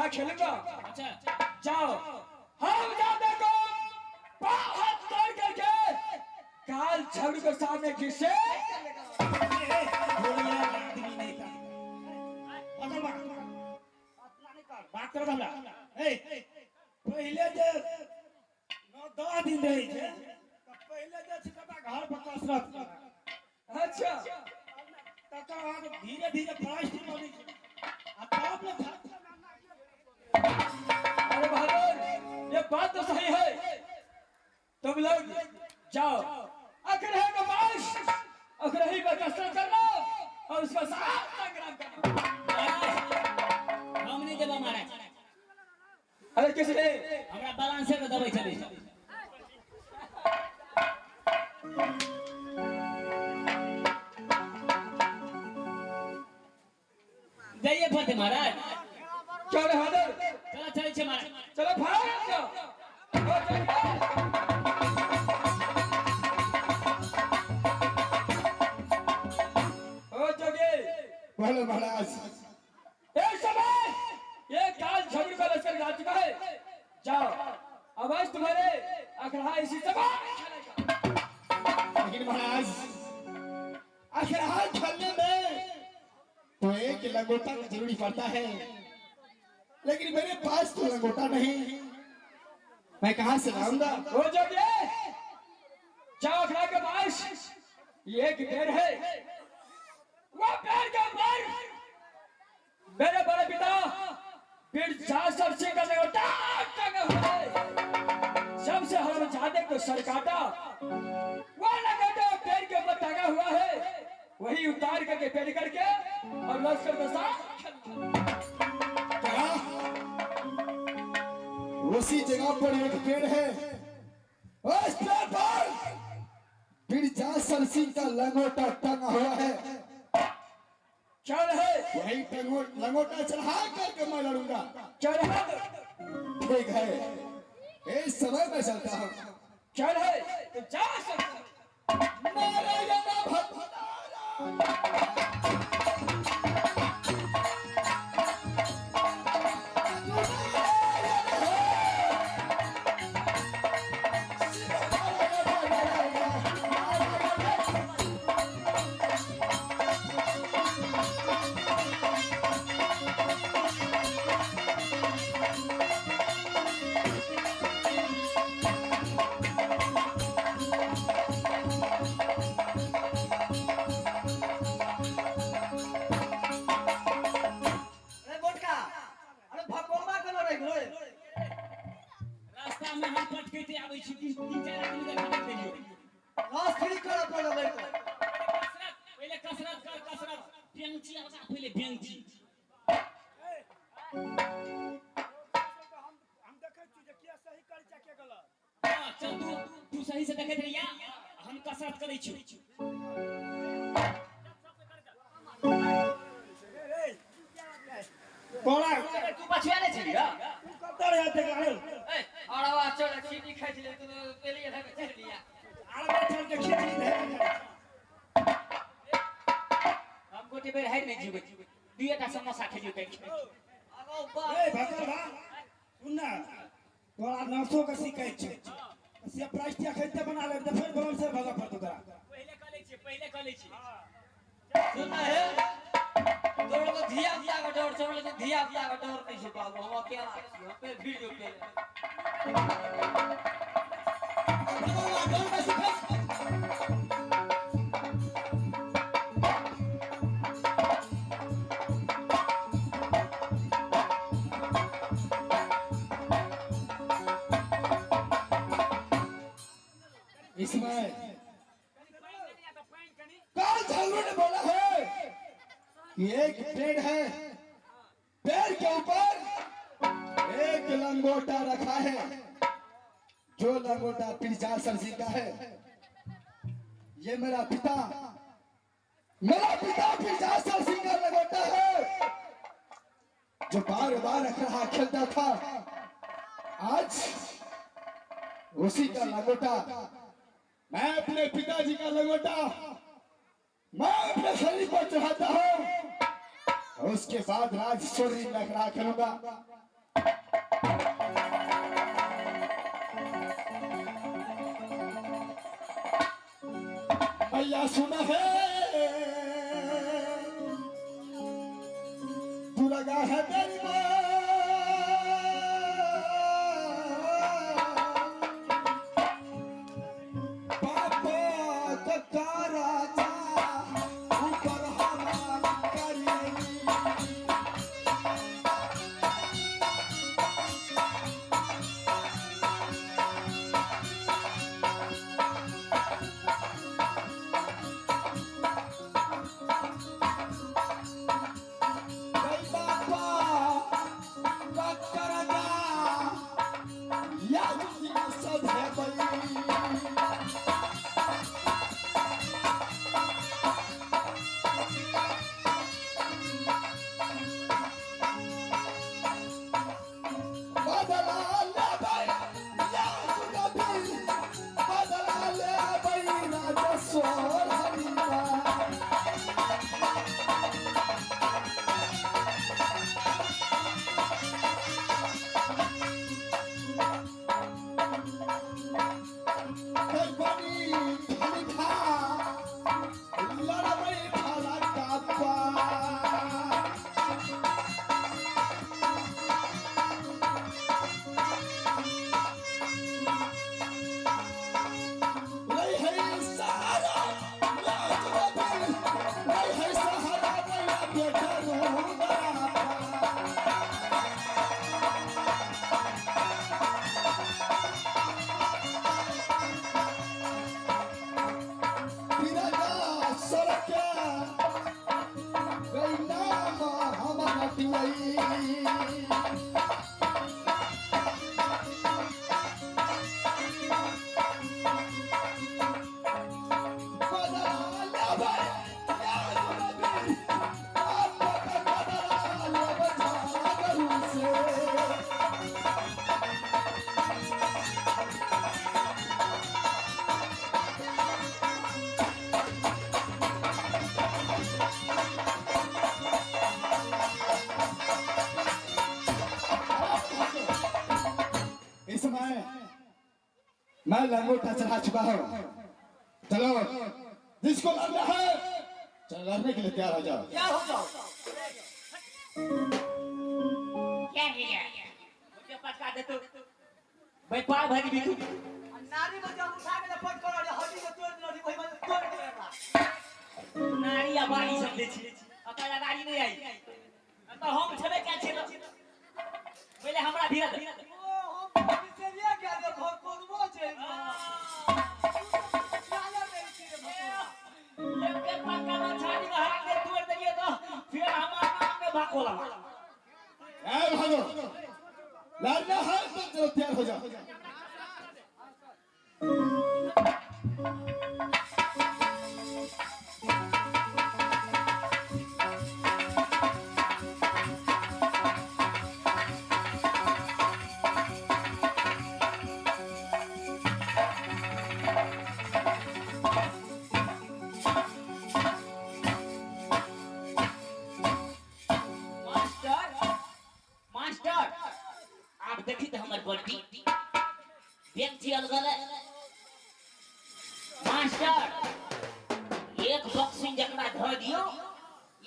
अखड़ा खेलूंगा। अच्छा। जाओ हम जाते को पाँव हाथ तोड़ करके काल झगड़ू के सामने घिसे। आदमी नहीं था। अगर बात बात कर हमरा। ए पहिले जे 9-10 दिन रहे छै त पहिले जे छै सबटा घर पर कसरत। अच्छा। तकर बाद धीरे धीरे प्लास्टिक बनै छै आ तब ने। अरे बहादुर ये बात तो सही है। तुम लोग जाओ अखड़े के पास अखड़े पर कसरत करना और उसका साथ संग्राम करना। हम नहीं देबा महाराज। अरे किसने हमरा बैलेंस के दबै चलै छै। जाइए फतेह महाराज। क्यों रे बहादुर? चलो चलै छै महाराज। चलो भाग जाओ। ओ जोगी। बोलो महाराज। एक समय ये काल झगड़ू का लश्कर जा चुका है। जाओ आवाज तुम्हारे अखड़ा इसी सभा में खेलेगा। लेकिन महाराज अखड़ा खेलने में तो एक लंगोटा का जरूरी पड़ता है, लेकिन मेरे पास तो लंगोटा नहीं, मैं कहाँ से लाऊंगा? वो जोगी जाओ अखड़ा के पास ये एक पेड़ है, वो पेड़ के ऊपर मेरे बड़े पिता बीरजासर सिंह का लंगोटा टंगा हुआ है। सबसे हरामजादे को सर काटा, वो लंगोटा पेड़ के ऊपर टंगा हुआ है, वही उतार करके पेड़ करके और लश्कर के साथ। क्या उसी जगह पर एक पेड़ है, उस पेड़ पर बीरजासर सिंह का लंगोटा टंगा हुआ है। चल है वही लंगोटा चढ़ा करके मैं लड़ूंगा। चल है ठीक है, इस समय मैं चलता हूँ। चल है तो जा सकता। नारायण भक्त। इसमें काल झालू ने बोला है कि एक पेड़ है, पेड़ के ऊपर एक लंगोटा रखा है, जो लंगोटा बीरजासर सिंह का है। ये मेरा पिता बीरजासर सिंह का लंगोटा है, जो बार बार अखड़ा खेलता था। आज उसी का लंगोटा, मैं अपने पिताजी का लंगोटा मैं अपने शरीर पर चढ़ाता हूँ, उसके बाद राजस्वरी अखड़ा खेलूंगा। भैया सुना है तू लगा है मेरी पापा का राजा ऊपर हमारा करेगी। मैं लंगोटा चढ़ा चुका हूँ। चलो जिसको लड़ना है चलो लड़ने के लिए तैयार हो जाओ। तैयार हो जाओ। क्या है मुझे पटका दे तू भाई पार भरी भी तू नारी बजा उठा के पट कर अरे हड्डी के तोड़ दे वही में तोड़ दे नारी आ बारी सब दे छी अकरा गाड़ी नहीं आई तो हम छबे क्या छी पहले हमरा भीरा दे। ओ हम बिसेरिया के दे घर करबो छै चला दे छी रे भगवान लेके पक्का ना छाड़ी में हाथ दे तोड़ दिए तो फिर हमार नाम में भागोला। ए भागो लड़ना है तो चलो तैयार हो जाओ। देखी तो हमार बॉडी व्यक्ति अलग है मास्टर। एक बॉक्सिंग जकरा धो दियो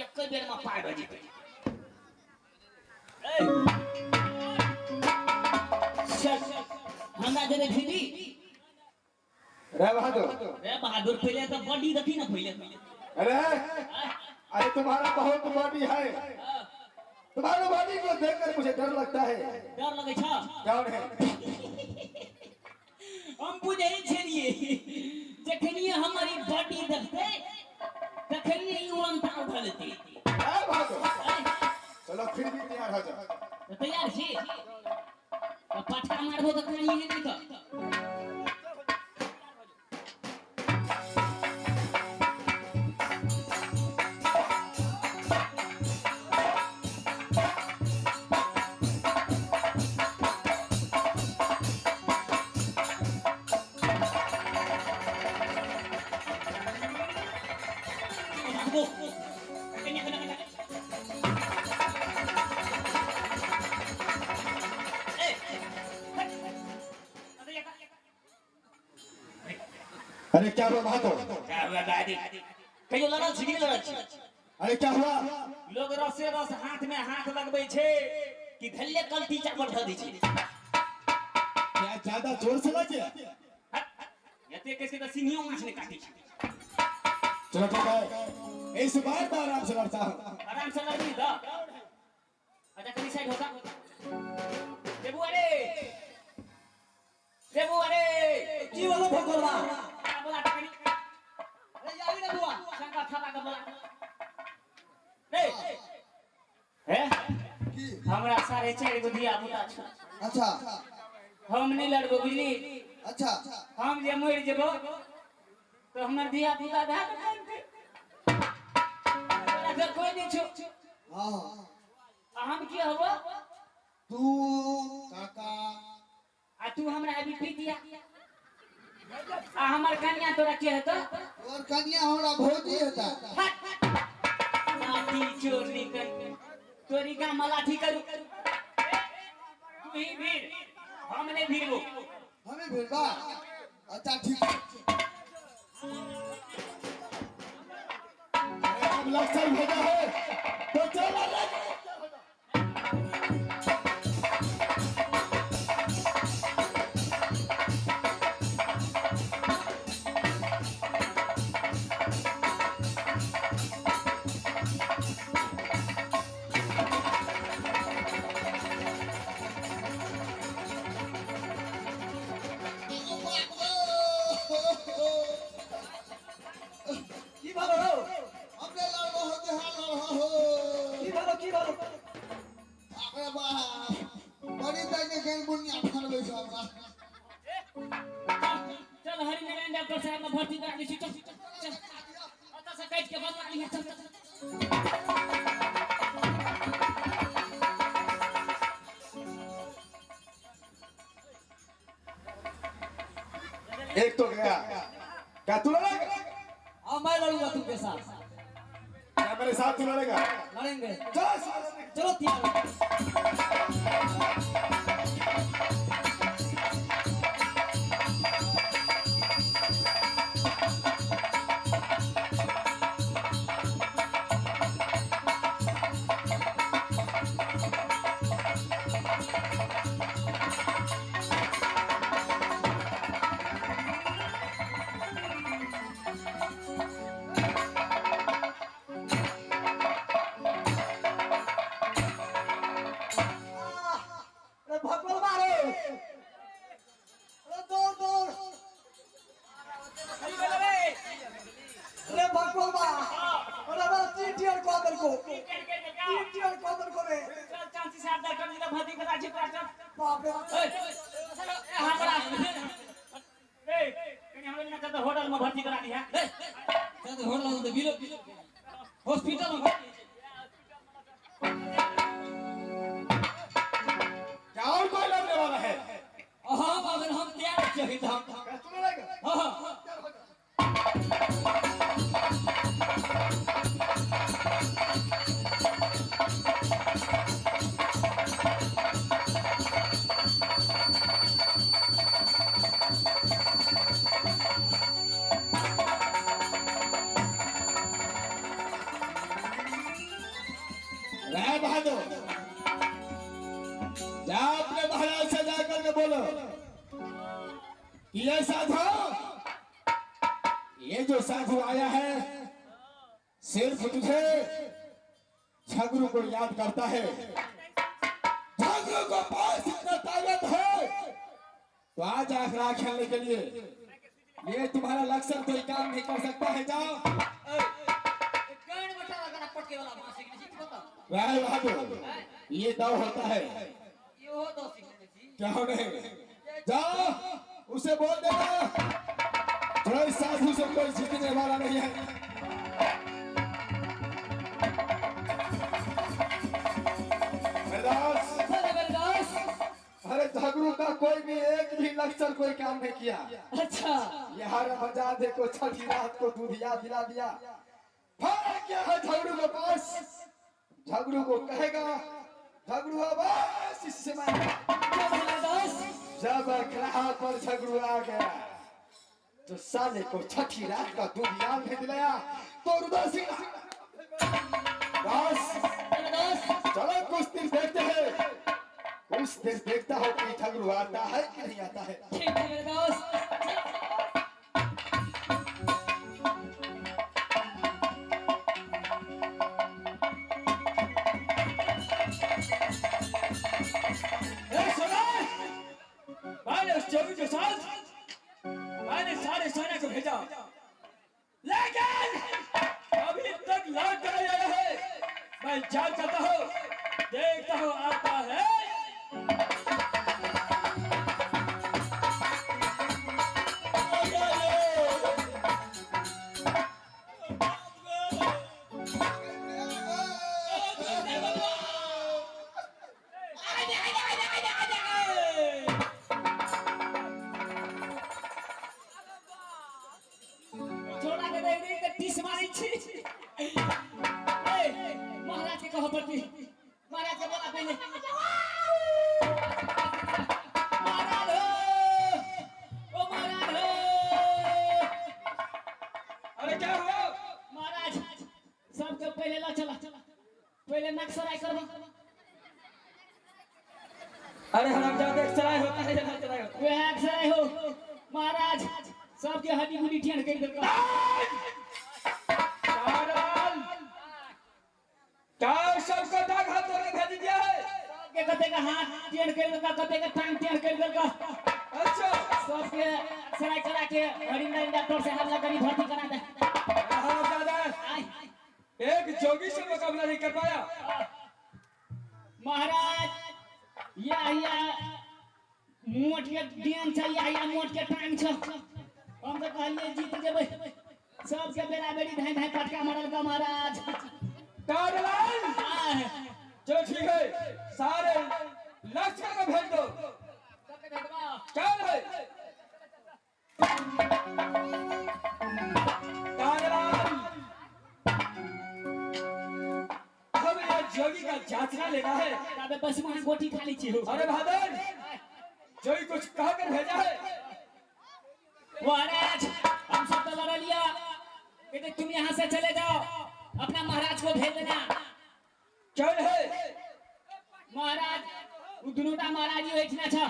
एक बेर में पार हो जेतै। चल हमरा दे फिरी रे बहादुर। रे बहादुर पहले तो बॉडी देखी ना पहले। अरे अरे तुम्हारा बहुत बॉडी है। तुम्हारे बॉडी को देखकर मुझे डर लगता है। डर लगे छा? कौन है? हम बुझे छलिए जखनी हमारी बॉडी देखते तखनी ई उड़न तार भ लेते। ए भागो चलो फिर भी तैयार हो जाओ। तो तैयार छी तो पटका मारबो तो कहीं नहीं तो क्या हुआ बात हो? क्या हुआ दादी? कहियो लड़ल छी कि नहि लड़ल छी? अरे क्या हुआ? लोग रसे रस हाथ में हाथ लगबै छै कि धल्ले कल्टी चापर धऽ दै छै। क्या ज्यादा जोर से लगे? एते कैसे तऽ सिंहियो माछ नहि काटै छै। चलो ठीक है, इस बार मैं आराम से लड़ता हूँ। आराम से लड़बी तऽ। अच्छा कनी साइड होता। देबू अरे, देबू अरे। की बोलो भोकलवा? बोला कनी। अरे यारी ना बुआ। शंकर थापा के बोला। रे हे की? हमरा 4.5 गो धिया पुता छै। अच्छा। हम नहीं लड़बो बुझली। अच्छा। हम जे मरि जेबो तो हमर धिया पुता धऽ के कानतै। तोरा के कोइ नहि छौ। हाँ। आ हम की हबो? तू काका। आ तू हमरा अभी पीतिया। आ हमर कन्या तोरा के हेतौ? तोर कन्या हमरा भौजी हेता। लाठी चोरी कर तोरी का मलाठी करू। तू ही भीड़, हम नहीं भीड़बो। हमें भीड़बा? अच्छा ठीक। अरे अब लक्षण भेजा है तो चल लड़। की भालो रो? हमरे लड़बो होते हाल हो। की भालो की भालो? बाप रे बाप, बड़ी तक के बुनिया फड़बै छै हमरा। चल हरिनारायण डॉक्टर साहब में भर्ती करा दै छी। चल चल ओतऽ से काटि के बदला लिहे। चल चल। एक तो गया। क्या तू लड़ेगा? हाँ मैं लड़ूंगा तुमके साथ। क्या मेरे साथ तू लड़ेगा? लड़ेंगे। चलो चलो तैयार। अरे भोकलवा रे। अरे दौड़ दौड़। अरे भोकलवा। अरे हमारा चीटियर को आदर को। चीटियर को आदर को रे। चल चांसी साहब डॉक्टर जी भर्ती करा छी तोरा। चल बाप रे बाप। ए हमरा ए कनी हमरा बिना चल होटल में भर्ती करा दिहा। चल तो होटल में तो बिलो हॉस्पिटल में भर्ती। क्या और कोई लड़ने वाला है? हाँ बाबन हम तैयार छियै हम। क्या तू लड़ेगा? हाँ हाँ। राय बहादुर, जा अपने महाराज से जाकर के बोलो कि ये साधु, ये जो साधु आया है सिर्फ तुझे झगड़ू को याद करता है। झगड़ू को पास इतना ताकत है तो आज आखरा खेलने के लिए ये तुम्हारा लक्ष्य कोई काम नहीं कर सकता है। जाओ। राय बहादुर, ये दाव होता है। क्या नहीं, जाओ उसे बोल देना जो साधु से कोई जीतने वाला नहीं है। अरे झगड़ू का कोई भी एक भी लक्षण कोई काम नहीं किया। अच्छा, यहाँ बजा को छठी रात को दूधिया दिला दिया। फर्क क्या है झगड़ू के पास? झगड़ू को कहेगा झगड़ू बस इससे जब अखड़ा पर झगड़ू आ गया जो साले को छठी रात का दूध याद नहीं दिलाया तो रुदल सिंह। बस चलो कुछ देर देखते हैं, कुछ देर देखता हो कि ठगरू आता है कि नहीं आता है। ठीक है मेरे दोस्त। मैंने उस जोगी के साथ मैंने सारे सेना को भेजा, लेकिन अभी तक लौट कर नहीं आया है। मैं जान चाहता हूँ, देखता हूँ आता है। छोड़ा के दे दे टीस मारै छी। ए महाराज के कह पड़ती, महाराज के बोला पहले। महाराज हो, ओ महाराज हो। अरे क्या हुआ महाराज? सबके पहले ला चला, पहले नक्सराय करबा। अरे हरामजादे, एक्सराय होता है या नक्सराय होता है? वह एक्सराय हो महाराज, सबके हड्डी गुडी ठेन कर देलका। क्या सबको दाग हाथ तोड़ के भेज दिया है? सबके कते का हाथ टेढ़ कर देलका, कते का टांग टेढ़ कर देलका। अच्छा, सबके एक्सराय करा के हरिंदर डॉक्टर से हमला करी भर्ती करा दे। हरामजादा, एक जोगी से मुकाबला नहीं कर पाया। महाराज या मोट के ध्यान छै, या मोट के टांग छै। हम तो कहलिए जीत जेबै, सबके बेरा-बेरी धाई धाई पटका मारलका महाराज। टारलाल, चलो ठीक है, सारे लश्कर को भेज दो। चल है टारलाल, हमें ये जोगी का जाचना लेना है। तबे बस वहां गोटी खाली छी हो। अरे बहादुर, जोगी कुछ कह कर भेजा है। महाराज हम सब तो लड़ लिया, कहते तुम यहाँ से चले जाओ, अपना महाराज को भेज देना। चल है महाराज, वो दोनों महाराज ही बैठना था।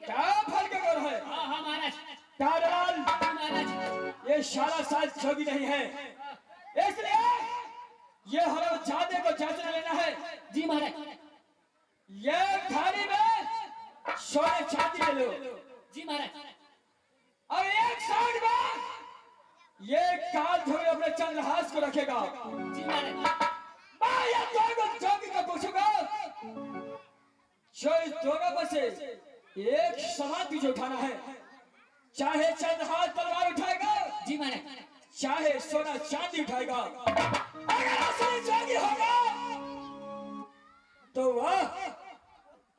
क्या फल के कर है? हाँ हाँ महाराज। टारलाल महाराज, ये सारा साल जोगी नहीं है, इसलिए ये हरामजादे को जांचना लेना है। जी महाराज। ये थाली में सोने चांदी ले लो। जी महाराज। और एक साइड में ये काल धोए अपने चंद्रहास को रखेगा। जी महाराज। मैं ये दोनों जोगी को पूछूंगा, जो इस दोनों में से एक समान तुझे उठाना है, चाहे चंद्रहास तलवार उठाएगा। जी महाराज। चाहे सोना चांदी उठाएगा। अगर असली जोगी होगा तो वह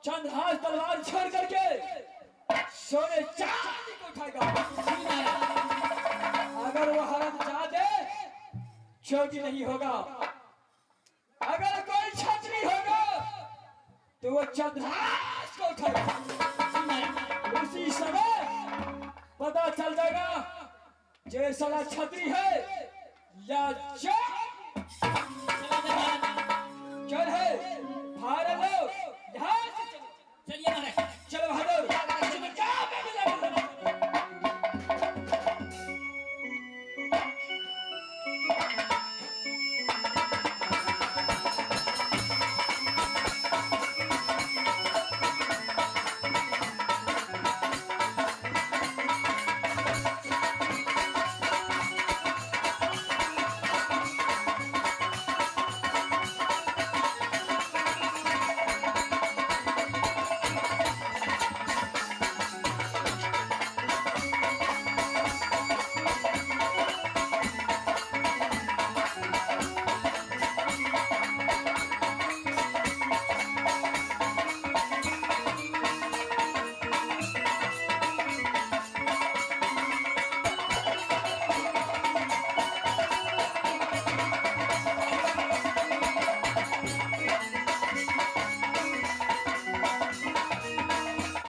चंद्रहास तलवार छोड़ करके सोने चांदी को उठाएगा। अगर वो हरामजादे जोगी नहीं होगा, अगर कोई छत्री होगा तो वो चंद्रहास को उठाएगा। उसी समय पता चल जाएगा जे साला छत्री है या जोगी।